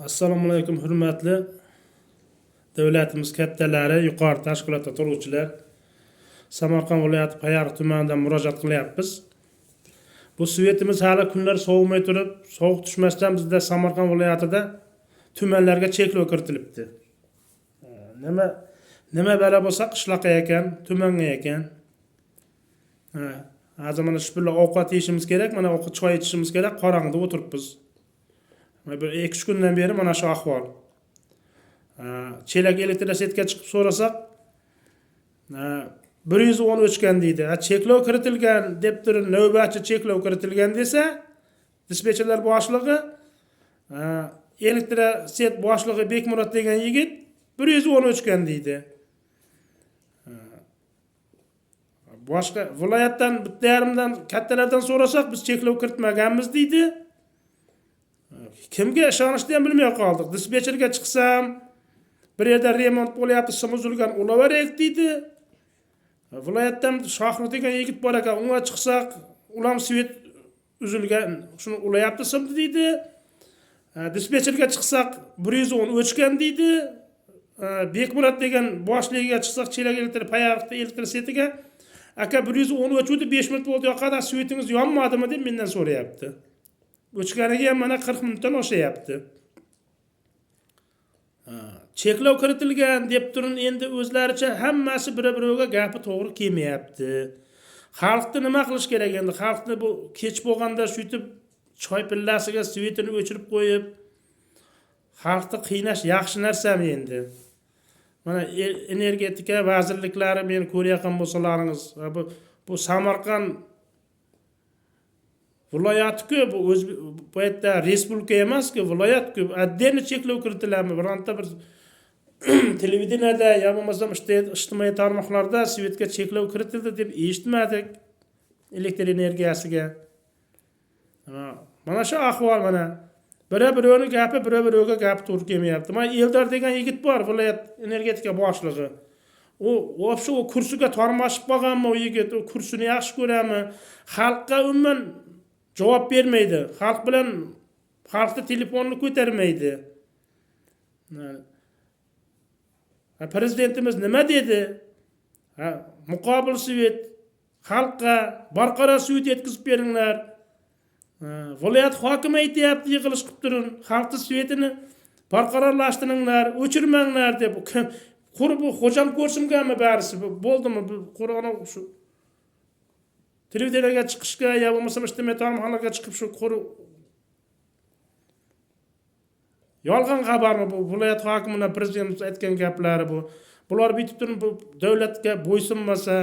Assalomu alaykum, hurmatli davlatimiz kattalari, yuqori tashkilotda turuvchilar. Samarqand viloyati Payariq tumanidan murojaat qilyapmiz. Bu svetimiz hali kunlar sovumay turib, sovuq tushmasdan bizda Samarqand viloyatida tumanlarga cheklov kiritilibdi. Nima balo bo'lsa qishloqqa ekan, tumanga ekan. Ha, hozir mana shu bilan ovqat yeyishimiz kerak, mana ovqat choy ichishimiz kerak, qorong'ida o'tiribmiz. Mana bir 2-3 kundan beri mana shu ahvol. Chelak elektrosetga chiqib so'rasak, 110 o'chgan deydi. Ha, cheklov kiritilgan deb turib, navbatchi cheklov kiritilgan desa, dispetcherlar boshlig'i, elektroset boshlig'i Bekmurod degan yigit 110 o'chgan deydi. Boshqa viloyatdan bitta yarimdan kattalardan so'rasak, biz cheklov kiritmaganmiz deydi. Kimga ishonishni ham bilmay qoldik. Dispetcherga chiqsam, bir yerda remont bo'lyapti, sim uzilgan, ulaveraylik deydi. Viloyatdan Shohrux degan yigit bor ekan, unga chiqsak, ular svet uzilgan, shuni ulayapti simni deydi. Dispetcherga chiqsak, 110 o'chgan deydi. Bekmurod degan boshligiga chiqsak, Chelak elektr Payariqda elektr setiga, aka 110 o'chuvdi, 5 minut bo'ldi yoqadi, svetingiz yonmadimi deb mendan so'rayapti. O'chganiga ham mana 40 minutdan oshayapti. Cheklov kiritilgan deb turun, endi o'zlaricha hammasi bir-biroviga gapi to'g'ri kelmayapti. Xalqni nima qilish kerak endi? Xalqni bu kech bo'lganda shuytib choy pillasiga svetini o'chirib qo'yib, xalqni qiynash yaxshi narsami endi? Mana energetika vazirliklari meni ko'rayotgan bo'lsalaringiz, bu Samarqand viloyati-ku, bu o'z bu yerda respublika emas-ku, viloyat-ku, отдельно cheklov kiritiladimi? Bironta bir televideniyada yo bo'lmasam ijtimoiy tarmoqlarda svetga cheklov kiritildi deb eshitmadik, elektr energiyasiga. Mana shu ahvol, mana biri birovni gapi biri birovga gapi to'g'ri kelmayapti. Mana Eldor degan yigit bor, viloyat energetika boshlig'i. U вообще u kursiga tormashib qolganmi u yigit, u kursini yaxshi ko'radimi? Xalqqa umuman javob bermaydi. Xalq bilan xalqni telefonini ko'tarmaydi. Ha, prezidentimiz nima dedi? Ha, muqobil svet, xalqqa barqaror svet yetkazib beringlar. Ha, viloyat hokimi aytyapti, yig'ilish qilib turing, xalqni svetini barqarorlashtiringlar, o'chirmanglar deb. Kim qur bu xo'jam ko'rsimgami barisi bo'ldimi? Bu qur ana shu televideniyaga chiqishga yo bo'lmasam ijtimoiy tarmoqlarga chiqib shu qur yolg'on xabarmi bu viloyat hokimi bilan prezidentimiz aytgan gaplari bu. Bular bitib turib bu davlatga bo'ysunmasa,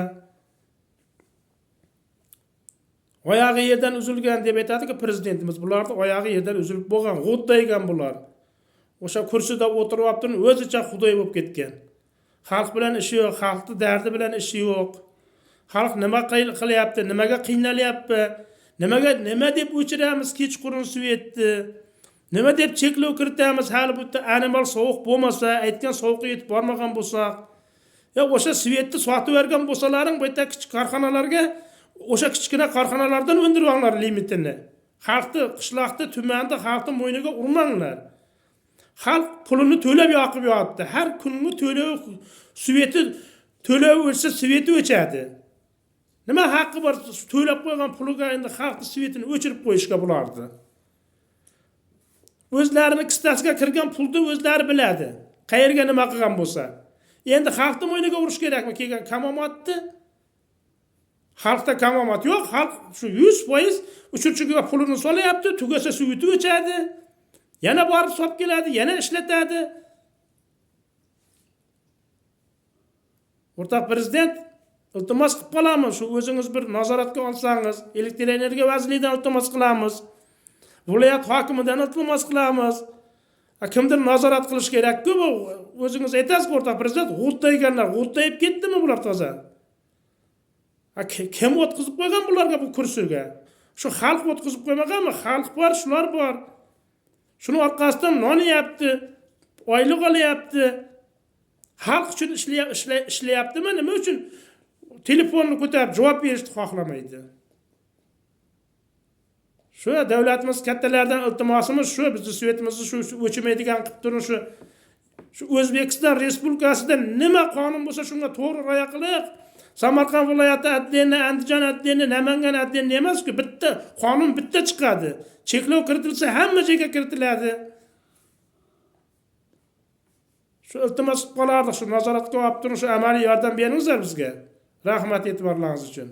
oyog'i yerdan uzilgan deb aytadi-ku prezidentimiz. Bularni oyog'i yerdan uzilib bo'lgan, g'o'ddaygan bular. O'sha kursida o'tirib olib turib o'zicha xudoy bo'lib ketgan. Xalq bilan ishi yo'q, xalqni dardi bilan ishi yo'q. Xalq nima qilyapti, nimaga qiynalyapti, nimaga nima deb o'chiramiz kechqurun svetni, nima deb cheklov kiritamiz, hali bu yerda animal sovuq bo'lmasa, aytgan sovuqqa yetib bormagan bo'lsak, yo o'sha svetni sotib yuborgan bo'lsalaring bu yerda kichik korxonalarga, o'sha kichkina korxonalardan undirib olinglar limitini. Xalqni, qishloqni, tumanni xalqni bo'yniga urmanglar. Xalq pulini to'lab yoqib yotdi. Har kungi to'lov sveti to'lov o'chsa sveti o'chadi. Nima haqqi bor to'lab qo'ygan puliga endi xalqni svetini o'chirib qo'yishga bularni? O'zlarini kissasiga kirgan pulni o'zlari biladi. Qayerga nima qilgan bo'lsa. Endi xalqni bo'yniga urish kerakmi? Kelgan kamomotni xalqda kamomot yo'q, xalq shu 100% uchuvchiga pulini solyapti, tugasa sveti o'chadi. Yana borib solib keladi, yana ishlatadi. O'rtoq prezident, iltimos qilib qolamiz, shu o'zingiz bir nazoratga olsangiz, elektr energiya vazirligidan iltimos qilamiz. Viloyat hokimidan iltimos qilamiz. Kimdir nazorat qilish kerak-ku bu. O'zingiz aytasiz, o'rtoq prezident, g'o'ddayganlar, g'o'ddayib ketdimi bular toza? Kim o'tqizib qo'ygan bularga bu kursiga? Shu xalq o'tqizib qo'ymaganmi? Xalq bor, shular bor. Shuni orqasidan non yeyapti, oylik olyapti. Xalq uchun ishlayaptimi? Nima uchun telefonni ko'tarib javob berishni xohlamaydi? Shu davlatimiz kattalaridan iltimosimiz shu, bizni свет imizni shu o'chmaydigan qilib turing. Shu O'zbekiston Respublikasida nima qonun bo'lsa, shunga to'g'ri rioya qilib. Samarqand viloyati отдельно, Andijon отдельно, Namangan отдельно emasku. Bitta qonun bitta chiqadi. Cheklov kiritilsa, hamma joyga kiritiladi. Shu iltimos qilib qolardik, shu nazoratga olib turing, shu amaliy yordam beringizlar bizga. Rahmat e'tiborlaringiz uchun.